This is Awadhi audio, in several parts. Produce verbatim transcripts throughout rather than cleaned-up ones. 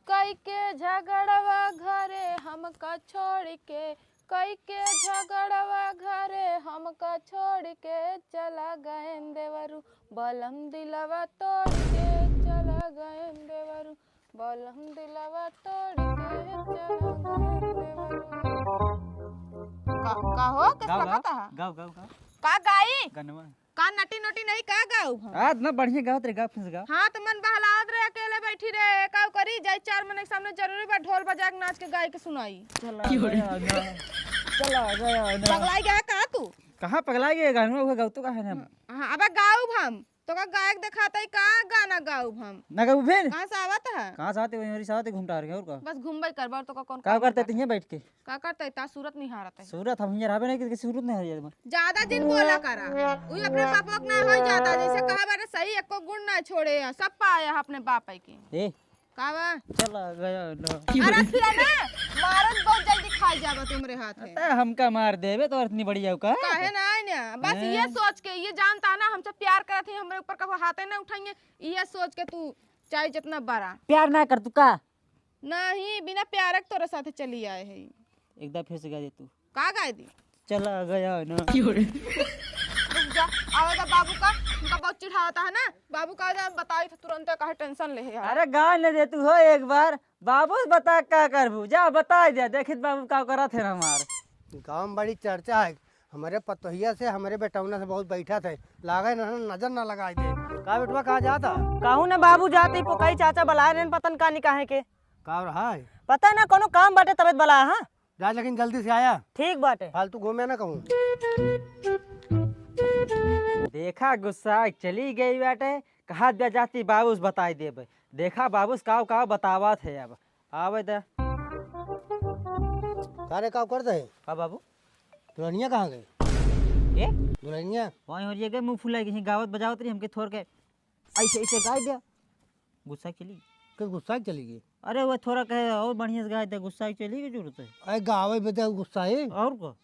कई के झगड़वा घरे हमका छोड़ के, कई के झगड़वा घरे हमका छोड़ के चला गएन देवरू, बलम दिलवा तोड़ के चला गएन देवरू, बलम दिलवा तोड़ के चला गएन देवरू। का, का हो? कैसे गाओ, गाओ, लगता है? गाओ, गाओ, गाओ। का गाई? गनवा। का नटी नटी नहीं का गाऊ हम? आज ना बढ़िया गावत रहे, गाओ फिर से गाओ। हाँ, तो मन बहलावत रहे, अकेले बैठी रहे, का करी? जाई चार मनई के सामने जरूरी बा, ढोल बजा के नाच के गाय के सुनाई। चला गया ना, चला गया ना। पगलाई गया का तू? कहाँ पगलाई गया? गाना हुआ गाओ तो का है ना? हाँ, अब गाऊ हम। तो का गायक देखाता ही का गाना गाऊ हम? ना गाऊ फिर? कहाँ से आवत है? कहाँ से आते? वहीं से आते घूमता रहे और का? बस घूमबे करबा और तो का कौन का काम करते बाटे? तुहिए बैठ के? का करते? ता सूरत निहारत है। सूरत हम हियाँ रहबे नहीं कि सूरत नहीं हरिया। ज्यादा दिन बोला करा। उई अपने बापवा के ना होई ज्यादा, जैसे कहा बारे सही, एको गुण ना छोड़े है, सब पाया है अपने बाप के। ए। का बा? चला गया ना। अरे फिर ना, मारत बहुत जल्दी खाई जाबा तुमरे हाथ है। अरे हमका मार देबे तो इतनी बढ़िया का? काहे ना आए ना? बस हैं? ये सोच के, ये जानता ना हमसे प्यार करत है, हमरे ऊपर कबो हाथे ना उठाएंगे, ये सोच के तू चाहे जितना बड़ा। प्यार ना कर तू का? नहीं, बिना प्यार के तोरे साथे चली आए है। एक दाव फिर से गा दे तू। का गाय दी? चला गया ना। रुक जा, आवेगा बाबू का, उनका बहुत चिढ़ावता है ना। बाबू का जा बताई तो तुरंत काहे tension ले है यार। अरे गा न दे तू हो एक बार, बाबू से बता का करबू, जा बताई दे, देखित बाबू का करत है हमार। गाँव में बड़ी चर्चा है, हमरे पतोहिया से, हमरे बेटौना से बहुत बैठत है, लागे न नजर ना लगाई दे। का बेटवा, कहाँ जाता? कहूँ न बाबू, जात ही पोकई चाचा बलाए रहन, पता न का निकाहे के। का रहा है? पता ना, कोनो काम बाटे, तबियत बला, हाँ? जा, लेकिन जल्दी से आया। ठीक बाटे। फालतू घूमे ना कहूँ। देखा, गुस्सा चली गई बाटे, कहा दे जाती बाबूस बताई देबे। देखा बाबूस काव काव बतावत है अब। आवे दे। का रे, काव करत है? का बाबू? दुल्हनिया कहाँ गई? ए? दुल्हनिया? वहीं हो गए, मुँह फुलाई, कहीं गावत बजावत रही, हमके थोर के ऐसे, ऐसे गाय दे। गुस्सा चली। के गुस्सा चली गई? अरे वो थोरा कहे और बढ़िया से गाय दे, गुस्सा चली की जरूरत है? अरे गावे बदे गुस्सा है। और का?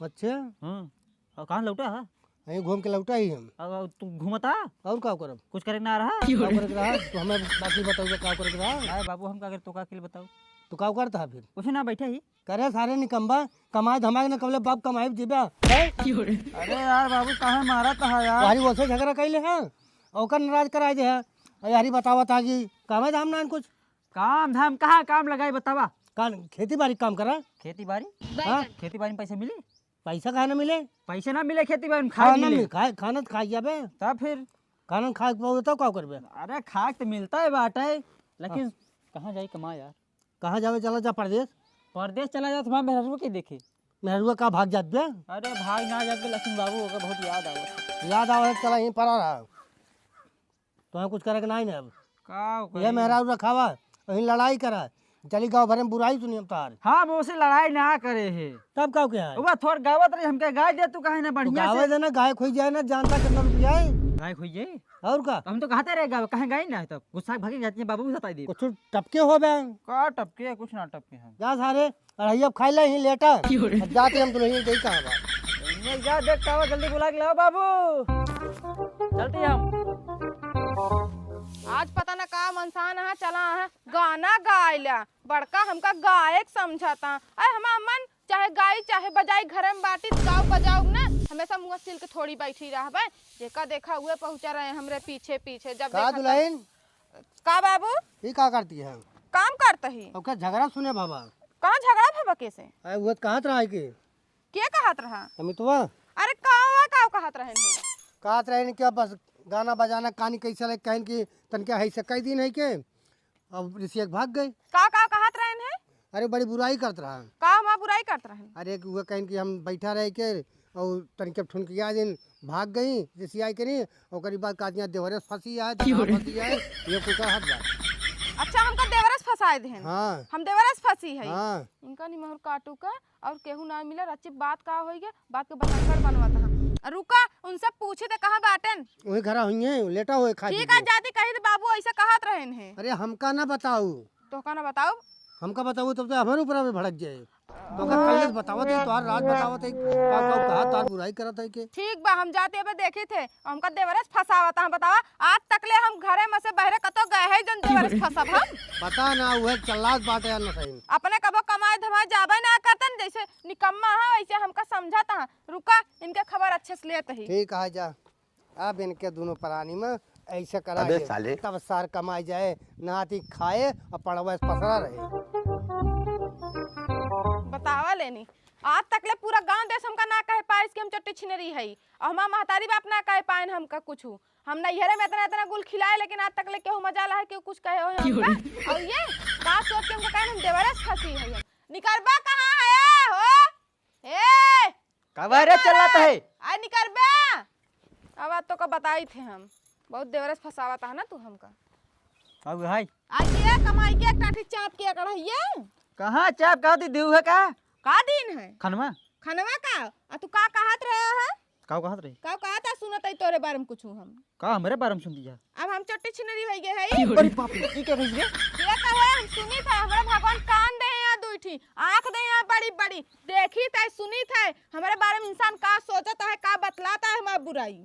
अच्छा। हाँ। और कहाँ लौटा है? यहीं घूम के लौटा ही हम। अब, अब तू घूमता? और का करब? कुछ करे के ना रहा? का करे के रहा? तू हमें बाकी बताओगे का करे के रहा? अरे बाबू, हम का करे, तो का खेल बताओ? तू का करता है फिर? कुछ ना, बैठे ही। करे सारे निकम्बा, कमाए धमाए न कबले बाप कमाए जीबा, हैं? अरे यार बाबू, काहे मारत है यार? तोहरी ओसे झगड़ा कैले हैं, ओकर नाराज कराए दे है। अरे यारी बतावत है कि कामे धाम ना कुछ। काम धाम कहाँ काम लगाई बतावा? का खेती बारी काम करा? खेती बारी? हाँ? खेती बारी में पैसा मिली? पैसा काहे ना मिले? पैसे ना मिले खेती बारी में, खाए खाना मिले। मिल-, खाए, खाना तो खाए जाबे। तब फिर? खाना खाए के पाओ तो का करबे? अरे खाए तो मिलता है बाटे, लेकिन हाँ। कहाँ जाई कमाए यार? कहाँ जावे? चला जा परदेस। परदेस चला जा, तुम्हारा मेहररुआ के देखे। मेहररुआ का भाग जात बे? अरे भाग ना जात बे, लेकिन बाबू ओकर बहुत याद आवत है। याद आवत है, चला यहीं पड़ा रहा। तो कुछ करे के नहीं ना अब। का ये करे? मेहरारू रखावा, वहीं लड़ाई करा। चली गाँव भरे में बुराई सुनी हम तार। हाँ, वो से लड़ाई ना करे है। तब का क्या है? वो थोर गावत रही, हमके गाय दे, तू काहे ना तो बढ़िया गावे से? देना, गाय खोई जाए ना, जानता कितना रुपया है। गाय खोई जाए? और का? हम तो कहते रहे गावे, कहाँ गाय ना है तब? गुस्सा भागे जाती है, बाबू सताई दे। कुछ टपके हो बे। का टपके? कुछ ना टपके हम। जा सारे, अढ़ाई अब खाई ले ही लेटा। अब जाते हम दुल्हन देई कहाँ बा? इन्हें जा देख कावा जल्दी बुला के लाओ बाबू। चलती हम। आज पता ना का मनसान है, चला है, गाना गाइला। बड़का हमका गायक समझता। अरे हमार मन चाहे गाई, चाहे बजाई, घरे में बाटी, गाओ बजाओ ना, हमेशा मुँह सील के थोड़ी बैठी रहबे। जेका देखा हुए पहुँचा रहे हमरे पीछे पीछे। जब का देखा तब दुल्हन? का बाबू? ई का करती है? काम करत ही। अब का झगड़ा सुने बाबा? कहाँ झगड़ा भवा कैसे? अरे वो कहत रहा है कि के कहत रहा? अमितवा। अरे कावा का कहत रहन है? कहत रहन कि अब बस गाना बजाना कानी कैसे लगे, कहन कि तनके है से कई दिन है के अब ऋषि एक भाग गए। का का कहत रहन है? अरे बड़ी बुराई करत रहा। का हमार बुराई करत रहन? अरे कि वो कहन कि हम बैठा रहे के और तनके ठुनकिया दिन भाग गई ऋषि आई करी, ओकरी बाद का दिया देवरे फंसी आए, देवरे फंसी आए, ये कुकर हाथ बा। अच्छा, हमका देवरस फंसाए देहन। हाँ। हम देवरस फंसी है। हाँ। इनका निमहर काटू का और केहू ना मिला, रच्ची बात का होई गे, बात के बतंगड़ बनवत हम। आ रुका, उनसे पूछी त कहाँ बाटेन? वही घरा हुई है, लेटा हुए खा ठीक है, जाती कही त बाबू ऐसे कहत रहन है। अरे हमका ना बताऊ। तोहका ना बताऊ? हमका बताऊ तब तो हमारे ऊपर अबे भड़क जाए। तो का कल से बतावत है, तोहार राज बतावत है, का, का, कहा तोहार बुराई करत है के? ठीक बा, हम जाते अब देखी थे, हमका देवरस फंसावत है, बतावा, आज तकले हम घरे में से बहरे कतो गए है जन देवरस फंसब हम? पता ना, उहे चल्लात बाटे या ना सही। अपने कबो कमाए धमाए जाबे ना करतन, जैसे निकम्मा है वैसे हमका समझत है। रुका, इनके खबर अच्छे से लेत ही। ठीक है, जा। अब इनके दोनों प्राणी में ऐसे करा अबे के साले। तब सार कमाई जाए, नाती खाए और पड़वा से पसरा रहे। बतावा लेनी, आज तक ले पूरा गांव देश हमका ना कहे पाइस कि हम चट्टी छिनरी हई, और हमार महतारी बाप ना कहे पाएन हमका कुछ। हम नैहरे में इतना इतना गुल खिलाए, लेकिन आज तक ले केहू मजा ला है, केहू कुछ कहे हो हमका? और ये का सोच के हमका कहे हम देवरस फंसी है? निकरबा कहाँ है हो? ए, का बारे चलत है? आ निकरबे। अब आज तो का बताई थे हम। बहुत देवरस फंसावत है ना तू हमका। अब हाय। आज ये कमाई के एक टाठी चाप के कढ़ाइए। कहाँ चाप का दी देऊ है का? का दिन है? खनवा। खनवा का? आ तू का कहत रहे है? का कहत रही? का कहत है सुनत है तोरे बारे में कुछ हम। का हमरे बारे में सुन लिया? अब हम चट्टी छिनरी हो गए है। अरे बाप रे, ई क्या कहिस रे? ये कहे हम सुनी थे, हमरा भगवान कान दे हैं दुई ठी, आँख दे हैं बड़ी बड़ी, देखी थे, सुनी थे, हमरे बारे में इंसान का सोचता है, का बतलाता है हमार बुराई।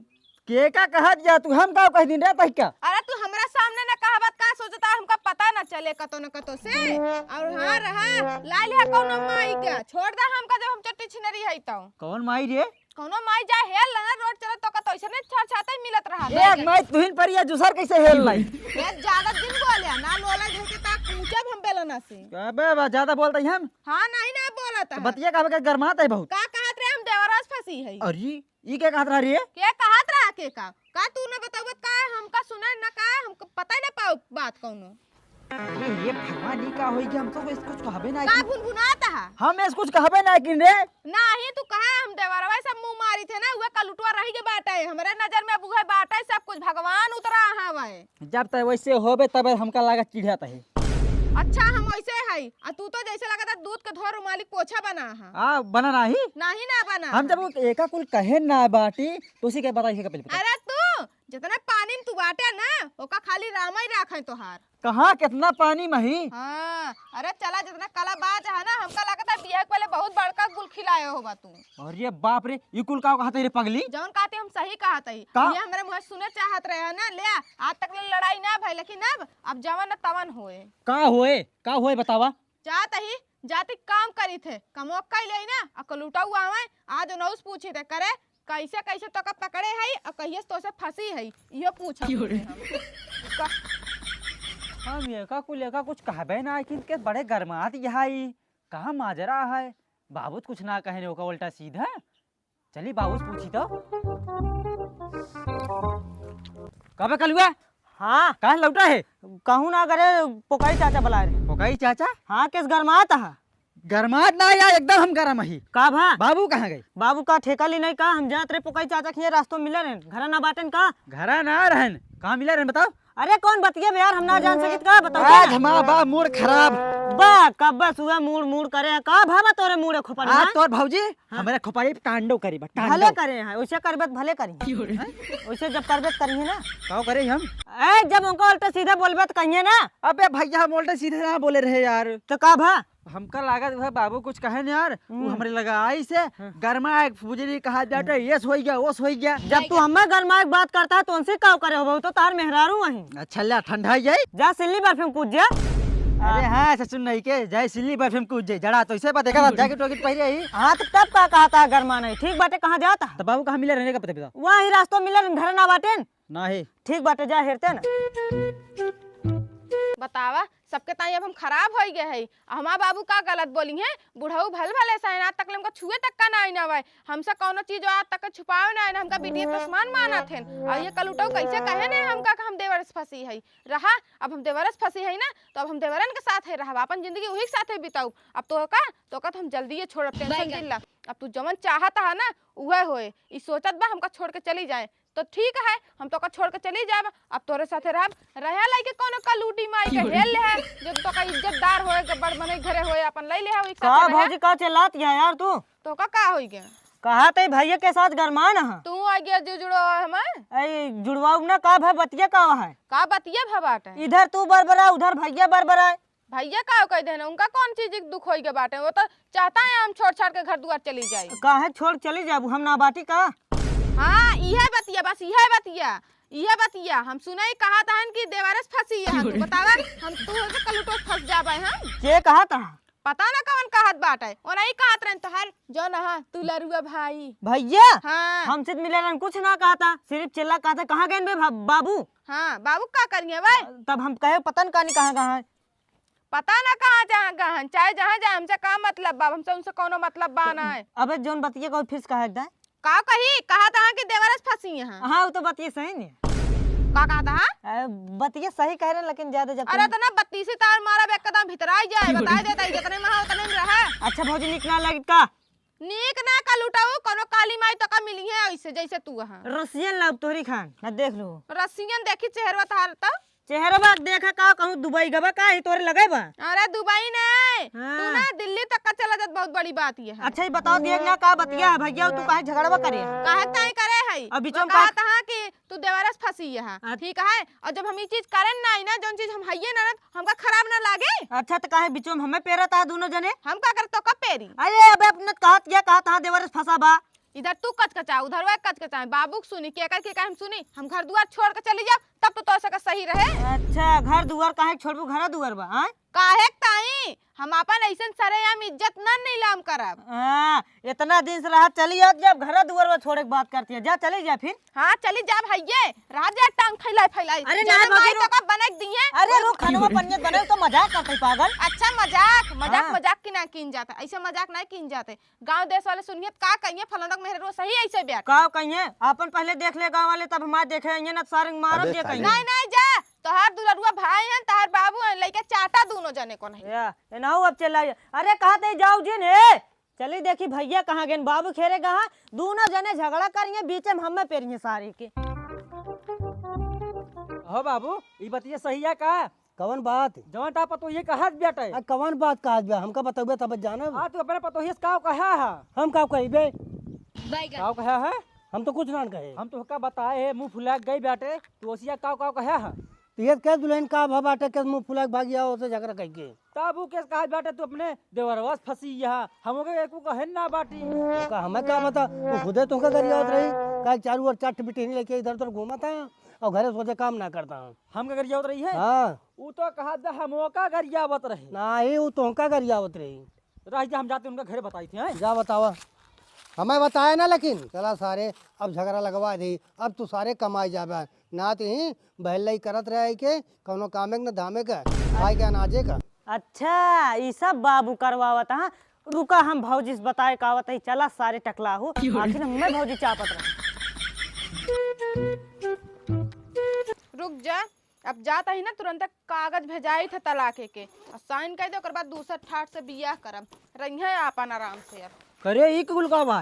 के का कहत जा तू, हम का कह दिन रे तहिका? अरे तू हमरा सामने न कहबत का सोचता है, हमका पता न चले कतो न कतो से। और हाँ रहा, ला लिहा कौनो माई के, छोड़ दे हमका जब हम चट्टी छिनरी है तो। कौन माई रे? कौनो माई जा हेल ना रोड चलत तो का तो ऐसे नहीं छर छाते मिलत रहा। ए माई तुहिन परिया जुसर कैसे हेल लाई? ए ज्यादा दिन बोले ना लोला घर के ता पूछब हम बेलना से। अबे बा ज्यादा बोलत ही हम। हाँ नहीं ना बोलत तो है। बतिया कहबे के गरमात है बहुत। का कहत रहे हम देवराज फंसी है। अरे ई के कहत रहा रे? के कहत रहा के का? का तू न बतावत का हमका सुने न का हमको पता ही ना पाऊ बात कौनो। अरे ये भगवान, ई का होई कि हम तो ऐसे कुछ कहबे ना का की। भुनभुनात हा? हम ऐसे कुछ कहबे ना किन रे। नाही, तू कहा हम देवरवा सब मुंह मारी थे ना, उहे कलुटवा रही के बाटे। हमरे नजर में अब उहे बाटे सब कुछ, भगवान उतरा हवे। जब तक वैसे होबे तब हमका लागत चिढ़ियात है। अच्छा, हम वैसे हई, आ तू तो जैसे लगता दूध के धोर रुमाली पोछा बना हा। आ, बना नाही? नाही ना बना हम हा। जब वो एका कुल कहे ना बाटी, तो उसी के बताई, इसी के पहले बताई। अरे तू, जितना पानी में तू बाटे ना, ओका खाली रामा ही राखे तोहार। कहाँ, कितना पानी में ही? हाँ, अरे चला, जितना कला बाज है ना, हमका लगता है बियाह के पहले बहुत बड़का गुल खिलाए होबा तू। अरे बाप रे, ई कुल का कहत है रे पगली? जौन कहते हम सही कहत है। का? ये हमरे मुँह सुने चाहत रहे है ना, ले आ, आज तक ले लड़ाई ना भई, लेकिन अब, अब जवन न तवन होए। का होए? का होए बतावा? जात ही, जाति काम करी थे, कमवा कई ले ना, आ कलूटा हुआ हमें, आज नौस पूछी थे, करे, कैसे कैसे तोका पकड़े हई और कहिए से तोसे फंसी हई, इहो पूछा क्यों रे? हम। का- हम एका कुल एका कुछ कहबे ना, कि इनके बड़े गरमात यहाँ ई, कहाँ माजरा है? बाबू तो कुछ ना कहे ने, ओका उल्टा सीधा। चली बाबू से पूछी तो। कबे कलुआ? हाँ। कहाँ लौटा है? कहूँ ना करे, पोकाई चाचा बुलाए रहे। पोकाई चाचा? हाँ, किस गरमात हा? गरमात ना यार, एकदम हम गरम ही। का भा? बाबू कहाँ गए? बाबू का ठेका ली नहीं का? हम जात रहे पोकाई चाचा खिए, रास्तों मिले रहन, घरा ना बाटन का? घरा ना रहन, कहाँ मिले रहन बताओ? अरे कौन बतिया बे यार, हम ना जान सकित का? बताओ आज का? हमार बा मूड खराब। बा, कब बस हुआ मूड मूड करे हैं। का भा बा तोरे मूड खोपड़ी आज में? तोर भौजी हाँ। हमरे खोपड़ी पे तांडव करी बा, भले तांडव। करे हैं, वैसे करबे त भले करी। क्यों रे? वैसे जब करबे त करी है ना। का करे हम? ए, जब उनको उल्टा सीधा बोलबे त कहिए ना। अबे भैया हम उल्टा सीधा ना बोले रहे यार। तो का भा? हमका लागत उहे बाबू कुछ कहे न यार, उ हम्म। हमरे लगा आई से हाँ। गरमा एक फुजरी कहा जाता है, ये होई गया, वो होई गया। जब तू हमें गरमा एक बात करता है तो उनसे का करे हो, तो तार मेहरारू वहीं। अच्छा ला ठंडा ही जाई। जा सिल्ली बर्फी में कूद जा। अरे हाँ, ससुर नहीं के, जाए सिल्ली बर्फी में कूद जाए, जड़ा तो इसे बात देखा था, जैकेट वैकेट पहरे ही। हाँ तो तब का कहता है गरमा नहीं, ठीक बाटे, कहाँ जाता है? तो बाबू कहाँ मिले रहने का पता बता। वहीं रास्तों मिले रहने, घर ना बाटेन। नाही। ठीक बाटे, जा हेरते ना। बतावा, सबके ताई अब हम खराब होई गए हई। आ हमार बाबू का गलत बोली हैं? बुढ़ऊ भल भले से हैं, आज तक ले हमका छुए तक का ना आइन हवे। हमसे कौनो चीज आज तक के छुपावे ना आइन, हमका बिटिया के समान मानत हैं। और ये कलुटऊ कैसे कहे ने हमका कि हम देवरस फंसी हई? रहा, अब हम देवरस फंसी हई ना, तो अब हम देवरन के साथ है रहब, अपन जिंदगी उही के साथ है बिताऊ। अब तो का, तो का तो हम जल्दी ये छोड़ब, टेंशन बैगन। जिन ला। अब तू जवन चाहत हा ना, उहे होए। ई सोचत बा हमका छोड़ के चली जाए, तो ठीक है, हम तोका छोड़ के चली जाब, अब तोरे साथे रहब। रहे लाइके कौनो कलूटी माई के हेल ले है, जो तोका इज्जतदार होए, के बड़ मनई घरे होए, अपन लई ले है, ओही के का साथे रहे। भौजी का चिल्लात है यार तू? तोका का होई गया? कहा ते भैया के साथ गरमान है। तू आ गया जो जुड़ो हमें। ऐ जुड़वाऊ ना का भा बतिया का है? का बतिया भा बाटे? इधर तू बरबरा, उधर भैया बरबरा। भइया का कहि देहेन, उनका कौन चीज के दुख होइ गए बाटे? वो तो चाहत हैं हम छोड़ छाड़ के घर दुआर चली जाई। काहे छोड़ चली जाबू, हम ना बाटी का? हाँ, इहे बतिया, बस इहे बतिया, इहे बतिया। हम सुनई कहत हन कि देवरस फंसी है, तू बतावा, हम तू हो के कलुटो फंस जाबे हम। के कहत ह? पता ना कवन कहत बाटे, ओनही कहत रहन तोहार जौन ह दुलरुआ भाई। भइया? हाँ। हमसे त मिले रहन, कुछ ना कहत ह, सिर्फ चिल्ला कहत ह, "कहाँ गएन बे भा-, बाबू?" हाँ, बाबू का करिहैं भाई? तब हम कहे, "पता न कानी कहाँ, कहाँ है।" पता ना कहाँ जहाँ गहन, चाहे जहाँ जाए, हमसे का मतलब बा, हमसे उनसे कौनो मतलब बा ना है। अबे जौन बतिया कहो फिर से कहा एक दाए। का कही? कहत ह कि देवरस फंसी है। हाँ, वो तो बतिया सही नहीं। का कहत ह? अरे, बतिया सही कह रहे हैं, लेकिन ज्यादा जब अरे, तुम इतना बत्तीसी तार मारब, एकदम भितराई जाए, बताई देता है, जितने में हो, उतने में रहे। अच्छा भौजी, नीक ना लगित का? नीक ना का लुटाऊ, कोनो काली माई तो का मिली है ऐसे, जैसे तू ह। रसियन लाउब तोहरी खान, ना देख लो। रसियन देखी चेहरवा तहार तो। चेहरवा देखा का कहूँ दुबई गबा का ही तोहरे लगे बा। अरे दुबई नहीं, हाँ। तू ना दिल्ली तक का चला जात, बहुत बड़ी बात ये है। अच्छा, ये बताओ दिए ना का बतिया है भइया, तू काहे झगड़वा करे? काहे ताई करे है? अब बीच वो में कहत ह कि तू देवरस फंसी है, अच्छा। ठीक है? और जब हम ये चीज करें ना, ना जौन चीज हम हइये ना, ना, हमका खराब ना लागे। अच्छा, तो काहे बीच में हमें पेरत है दोनों जने? हम का करे तो का पेरी? अरे अबे अपने कहत क्या कहत ह देवरस फंसा बा। इधर तू कचकचा, उधर वह कचकचा। बाबू के सुनी, केकर के हम सुनी? हम घर दुआर छोड़ के चली जाब, तब तो तोसे का सही रहे। अच्छा, घर दुआर काहे छोड़बू? घर दुआर बा, हाँ? काहे के ताई? हम आपन ऐसन सरेआम इज्जत ना नीलाम करब। हाँ, इतना दिन से रहा चली जात, जब घर दुआर बा छोड़े के बात करती है, जा चली जा फिर। हाँ, चली जाब हइये, रह जा टांग फैलाई फैलाई। अरे ना जाने माई भौजी, तो का बने के दिए। अरे रुक, खानवा पनियत बने तो मजाक करते पागल। अच्छा मजाक, मजाक, हाँ। मजाक की ना कीन जाता, ऐसे मजाक ना कीन जाते। गांव देश वाले सुनिए त का कहिए, फलाना के मेहररुआ सही ऐसे बैठ। का कहिए? आपन पहले देख ले गांव वाले, तब हमार देखे आइए ना, सारे मारब अबे जे साले। कहिए। नहीं, नहीं, जा, तोहार दुलरुआ भाई हैं, तोहार बाबू हैं, लइके चाटा दोनों जने को नहीं। या, ए ना हो, अब चला जा। अरे, कहा ते जाओ जिन, ए? चली देखी भइया कहाँ गए, बाबू खेरे कहाँ, दोनों जने झगड़ा करिए, बीच में हमें पेरिए सारे के। हो बाबू, ई बतिया सही है का? कवन बात? जवन ता पतोहिए कहत बाटे। आ, कवन बात कहत बा? हमका बतउबे तब जानब। आ, तू अपने पतोहिए से का कहा है? हम का कहिबे? का कहा है? हम तो कुछ ना कहे। हम तोहका बताए है, मुँह फुला के गई बाटे, तू ओसिया का, का कहा है? तो ये कह दुल्हन का भा बाटे के मुँह फुला के भाग गया, ओसे झगड़ा कह के। तब ऊ केस कहत बाटे, तू अपने देवरवा से फंसी यहाँ, हम ओके एको कहे ना बाटी। का हमें का बता, तू खुदे तोहका गरियावत रही, का चारू ओर चाट बिटिहनी लेके इधर उधर घूमत ह और घरे सोचे काम ना करत ह। हमका गरियावत रही है? हाँ। ऊ तो कहत बा हम ओका गरियावत रही। नाही, ऊ तोहका गरियावत रही। रह जा, हम जाते उनका घरे बताई थी, हैं? जा बतावा। हमें बताए ना, लेकिन चला सारे, अब झगड़ा लगवा दी, अब तू सारे कमाए जाबे, ना तो ही बहलई करत रहे के, कौनो कामे के न धामे के, खाए के अनाजे का। अच्छा, ई सब बाबू करवावत ह। रुका, हम भौजी से बताए का आवत ही। चला सारे टकला हो, आखिर हमें भौजी चापत रहे। रुक जा, अब जात ही ना, तुरंत कागज भेजाई थे तलाक के, और साइन कर दे, ओकर बाद दूसर ठाट से बियाह करब, रहिए आपन आराम से। अब करे ई कुल का बा?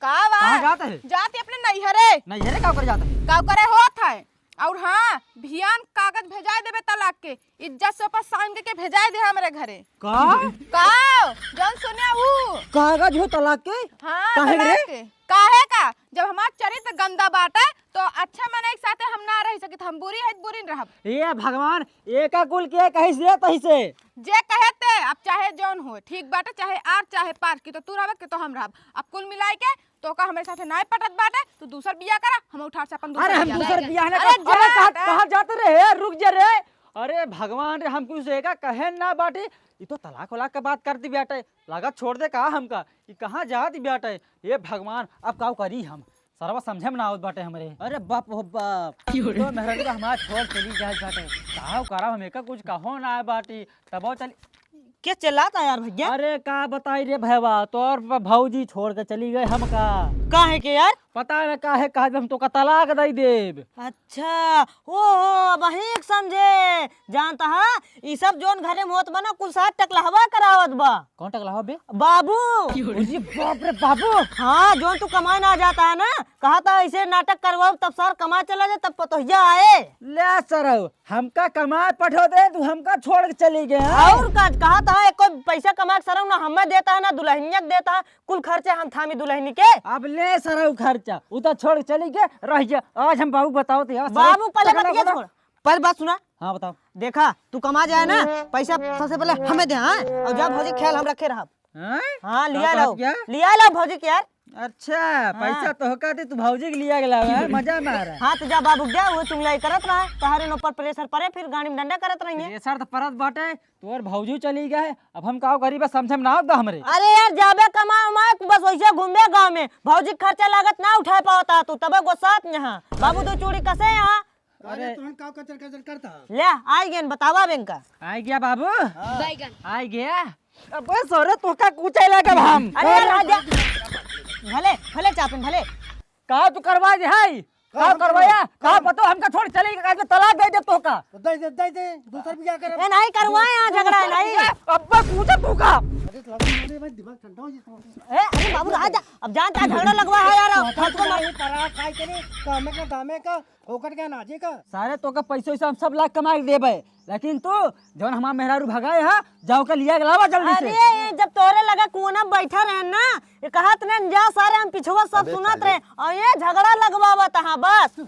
का बा? कहाँ जात है? जात ही अपने नैहरे। नैहरे का कर जात है? का करे होत है? और हाँ, भियान कागज भेजाए देबे तलाक के, इज्जत से ऊपर साइन करके भेजाए दे हमरे घरे। का? का? जौन सुने ऊ। कागज हो तलाक के? हाँ, काहे रे? तलाक के। काहे का? जब हमार चरित्र गंदा बाटे, तो अच्छा मनई के साथे हम ना रह सकित, हम बुरी है, बुरी न रहब। ए भगवान, एका कुल के कहिस रे तहिसे? जे कहे ते, अब चाहे जौन हो, ठीक बाटे, चाहे आर, चाहे पार, कि तो तू रहब, कि तो हम रहब। अब कुल मिलाई के, तोका हमरे साथे नाय पटत बाटे, तू दूसर बियाह करा, हम उठार से अपन दूसर अरे हम बियाह दूसर करा। बियाह ना अरे कर-, अरे जा कहाँ, ना। कहाँ जात रे? रुक जा रे। अरे भगवान रे, हम कुछ एका कहे ना बाटे, ई तो तलाक वलाक के बात करती बाटे, लागत छोड़ दे का हमका, ई कहाँ जात बाटे? ए भगवान, अब काउ करी हम? सरवा समझे में ना आवत बाटे हमरे। अरे बाप हो बाप, क्यों रे? तो मेहररुआ हमार छोड़ चली जाए बाटे। काउ करा हम एका कुछ कहो ना बाटी, तबो चली। के चिल्लाता यार भैया? अरे का बताई रे भैया, तोर ब-, भौजी छोड़ के चली गई हमका। काहे के यार? पता न काहे, कहा हम तोका तलाक दई देब। अच्छा, ओहो, अब अही एक समझे। जानता हा, ई सब जौन घरे में होत बा ना, कुल सार टकलहवा करावत बा। कौन टकलहवा बे? बाबू। अरे बाप रे बाबू। हाँ, जौन तू कमाए ना जाता है ना, कहा था ऐसे नाटक करवाओ, तब सार कमाए चला जाए, तब पतोहिया आए। ले सरऊ, हमका कमाए पठो दे, तू हमका छोड़ के चली गए, हाँ? और का, कहा था एक कोई पैसा कमा के सरऊ ना हमें देता है, ना दुल्हनिया के देता है, कुल खर्चे हम थामी दुल्हनी के। अब ले सरऊ खर्चा, उ तो छोड़ के चली गए, रह गया। आज हम बाबू बताओ तो यार, सरऊ बाबू पहले टकला बतिया बोला। छोड़, पहले बात सुना। हाँ, बताओ। देखा, तू कमा जाए ना, पैसा सबसे पहले हमें दे, हाँ? और जा भौजी ख्याल हम रखे रहब। हैं? हाँ, लिया का लो। बात क्या? लिया लो भौजी के यार। अच्छा, हाँ। पैसा तोहका दे, तू भौजी के लिया गेला है, मजा मारा। हाँ, तो जा बाबू, जा, वो चुगलाई करत रहा, तोहरे न ऊपर pressure पड़े, फिर गाड़ी में डंडा करत रही है। Pressure तो परत बाटे, तोर भौजी चली गए, अब हम का करी, बस समझे में ना आवत बा हमरे। अरे यार, जाबे कमा उमा, बस वैसे घूमबे गाँव में, भौजी के खर्चा लागत ना उठाए पावता तू, तबे गोसात यहाँ। बाबू, दो चूड़ी कसे यहाँ? अरे, अरे। तुहन का कचर कचर करता? ले, आइ गेन, बतावा बेंका। आइ गया बाबू? हाँ। बैगन। आइ गया। अबे सरे, तोका कुचाइ लागब हम। अरे यार, आ जा। भले, भले चापिन, भले। का तू करवा दे है? का का हम करवाया? करवा-, का पतो हमका छोड़ चली गई, आज तलाक दे दे तोका। दे दे, दे दे, दूसर बियाह करब। ए, नहीं करवाए यहाँ झगड़ा है, नहीं। अब्बे कुचा तोका। अरे, लड़की, अरे भाई, दिमाग ठंडा हो जाए। ए, अरे बाबू, रहा जा। अब जानता है, झगड़ा लगवा है यार, तो फालतू का मार- ये परात खाए के लिए, कामे का, दामे का, फोकट के अनाजे का। सारे तोका पैसे वैसे हम सब लाख कमा के देबे, लेकिन तू जौन हमार मेहरारू भगाए हा, जाओ के लिया के लावा जल्दी से। अरे, ये जब तोरे लगा कुआना बैठा रहे ना, ये कहत रहे, "जा सारे, हम पिछुआ सब अबे सुनत साले। रहे।" और ये झगड़ा लगवावत हा, बस।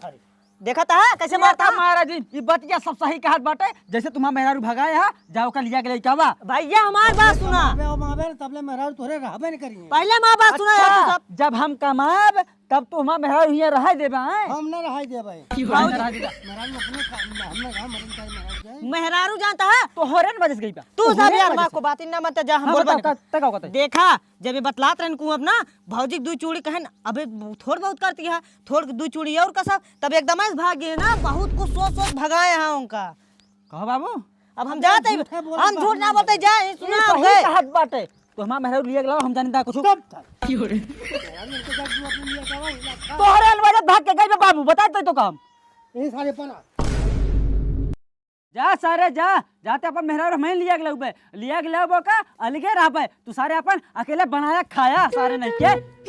देखत हा, कैसे ये मारता का हा? महाराज जी, ये बतिया सब सही कहत बाटे, जैसे तुम्हार मेहरारू भगाए हा, जाओ के लिया के लेके आवा। भैया, हमार बात सुना। कमाबे, कमाबे, तबले मेहरारू तोरे रहबे न करिए। पहले हमार बात सुना यार, अच्छा, तू सब। जब हम कमाब, तब तो हमार मेहरारू हियाँ रहाई देबा, हैं? हम ना रहाई देबे। क्यों? हम ना रहाई देबा। मेहरारू अपने काम, हम ना रहा, मदद करे मेहरारू जाए। मेहरारू जानता है? तोहरे न वजह से गई बा। तू तोहरे सब न यार, वजह माँ से। को बात ही ना मत जा, हम हाँ, बोल बताओ, बने। का, का, का, का? देखा, जब ये बतलात रहन को अपना भौजी के दू चूड़ी कहन, अबे थोड़ बहुत करती है, थोड़ दू चूड़ी और कसब, तब एकदम ऐसे भाग गए ना, बहुत कुछ सोच सोच भगाए हैं उनका। कहो बाबू? अब हम जाते ही, झूठे बोलत हम बा, झूठ ना बोलते, जा, ये सुना ये सही हमके। कहत बाटे। तो हमार मेहरारू लिया के लाओ, हम जाने दा कुछ। चुप। क्यों रे? यार, इनको जब तू अपने लिए जाओ, इलाज खा। तोहरे अलवाजत भाग के गई बे बाबू, बताए तो, तो काम। ए साले परा। जा सारे जा, जाते अपन मेहरारू हमें लिया के लाओ बे, लिया के लाओ बे का, अलगे रह बे। तू सारे अपन अकेले बनाया खाया सारे नहीं के।